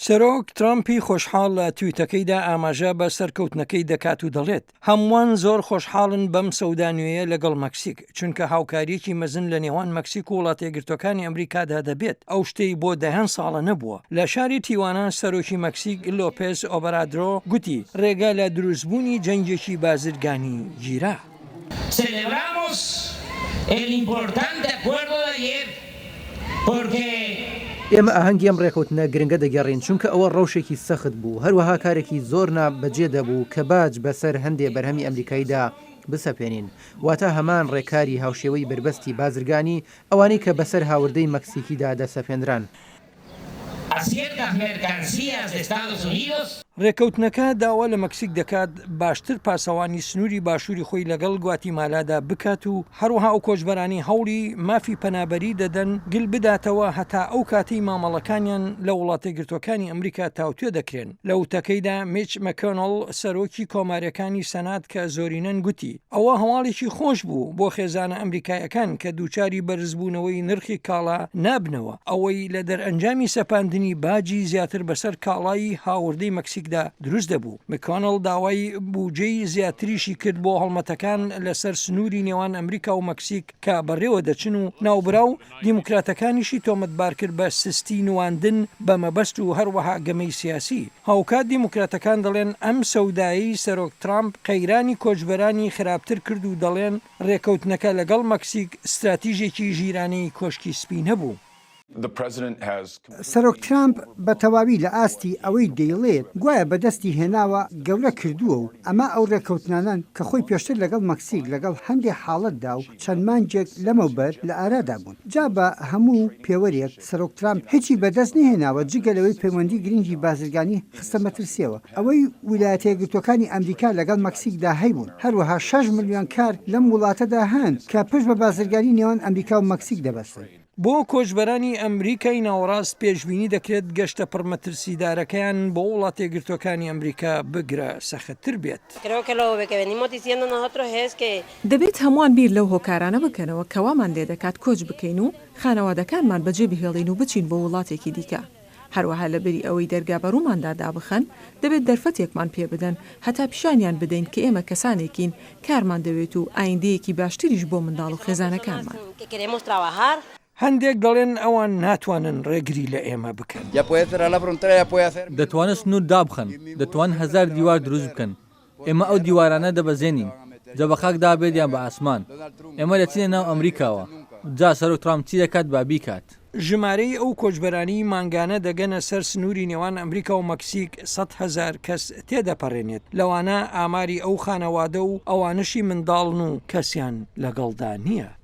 سەرۆک ترامپی خۆشحاڵ لە تویتەکەیدا ئاماژە بە سەرکەوتنەکەی دەکات و دەڵێت، هەمووان زۆر خۆشحاڵن بەم سەودا نوێیە لەگەڵ مەکسیک، چونکە هاوکارییەکی مەزن لە نێوان مەکسیک و وڵاتەیەکگرتووەکانی ئەمریکادا دەبێت، ئەو شتەی بۆ دەیان ساڵە نەبووە. لە شاری تیوانا سەرۆکی مەکسیک لۆپێز ئۆبرادرۆ گوتی، رێگە لە دروستبوونی جەنگێکی بازرگانی گیرا. Celebramos el importante acuerdo de ayer porque. ئێمە ئاهەنگی ئەم ڕێکەوتنە گرنگە دەگێڕین، چونکە ئەوە ڕەوشێکی سەخت بوو، هەروەها کارێکی زۆر نا بەجێ دەبوو کە باج بەسەر هەندێ بەرهەمی ئەمریکاییدا بسەپێنین، واتە هەمان ڕێکاری هاوشێوەی بەربەستی بازرگانی، ئەوانەی کە بەسەر هاوردەی مەکسیکیدا دەسەپێنران. A ciertas mercancías de Estados Unidos. ڕێککەوتنەکە داوا لە مەکسیک دەکات باشتر پاسەوانی سنووری باشووری خۆی لەگەڵ گواتیمالادا بکات و هەروەها ئەو کۆچبەرانەی هەوڵی مافی پەنابەری دەدەن گل بداتەوە هەتا ئەو کاتەی مامەڵەکانیان لە وڵاتەیەکگرتووەکانی ئەمریکا تاوتوێ دەکرێن. لە وتەکەیدا میچ مەکۆنڵ سەرۆکی کۆمارییەکانی سەنات کە زۆرینەن گوتی، ئەوە هەواڵێکی خۆش بوو بۆ خێزانە ئەمریکایەکان کە دووچاری بەرزبوونەوەی نرخی کاڵا نابنەوە، ئەوەی لە دەرئەنجامی سەپاندنی باجی زیاتر بەسەر کاڵای هاوردەی مەکسیکدا دروست دەبوو. مککۆنڵ داوای بوجەی زیاتریشی کرد بۆ هەڵمەتەکان لەسەر سنووری نێوان ئەمریکا و مەکسیک کە بەڕێوە دەچن و ناوبراو دیموکراتەکانیشی تۆمەتبارکرد بە سستی نواندن بە مەبەست و هەروەها گەمەی سیاسی. هاوکات دیموکراتەکان دەڵێن ئەم سەودایەی سەرۆک ترامپ قەیرانی کۆچبەرانی خراپتر کرد و دەڵێن رێکەوتنەکە لەگەڵ مەکسیک ستراتیژێکی ژیرانەی کۆشکی سپی نەبوو. سەرۆک ترامپ بە تەواوی لە ئاستی ئەوەی دەیڵێت گوایە بەدەستی هێناوە گەورە کردووە و ئەمە ئەو رێککەوتنانەن کە خۆی پێشتر لەگەڵ مەکسیک لەگەڵ هەندێ حاڵەتدا و چەند مانگێک لەمەوبەر لە ئارادا بوون. جا بە هەموو پێوەرێک سەرۆک ترامپ هیچی بەدەست نەهێناوە جگە لەوەی پەیوەندی گرنگی بازرگانی خستە مەترسیەوە ئەوەی ویلایەتەیەکگرتووەکانی ئەمریکا لەگەڵ مەکسیکدا هەیبوون. هەروەها شەش ملیۆن کار لەم وڵاتەدا هەن کە پشت بە بازرگانی نێوان ئەمریکا و مەکسیک دەبەستن. بۆ کۆچبەرانی ئەمریکای ناوەڕاست پێشبینی دەکرێت گەشتە پڕمەترسیدارەکەیان بۆ وڵاتەیەکگرتووەکانی ئەمریکا بگرە سەختتر بێت. دەبێت هەمووان بیر لەو هۆکارانە بکەنەوە کە وامان لێدەکات کۆچ بکەین و خانەوادەکانمان بەجێ بهێڵین و بچین بۆ وڵاتێکی دیکە. هەروەها لەبری ئەوەی دەرگا بەڕووماندا دابخەن، دەبێت دەرفەتێکمان پێ بدەن هەتا پیشانیان بدەین کە ئێمە کەسانێکین کارمان دەوێت و ئایندەیەکی باشتریش بۆ منداڵ و خێزانەکانمان. هەندێک دەڵێن ئەوان ناتوانن ڕێگری لە ئێمە بکەن. دەتوانن سنوور دابخەن، دەتوانن هەزار دیوار دروست بکەن، ئێمە ئەو دیوارانە دەبەزێنین، جا بە خاکدا بێت یان بە ئاسمان. ئێمە دەچینە ناو ئەمریکاوە. جا سەرۆک ترامپ چی دەکات با بیکات. ژمارەی ئەو کۆچبەرانەی مانگانە دەگەنە سەر سنووری نێوان ئەمریکا و مەکسیک 100,000 کەس تێدەپەڕێنێت، لەوانە ئاماری ئەو خانەوادە و ئەوانەشی منداڵن و کەسیان لەگەڵدا نییە.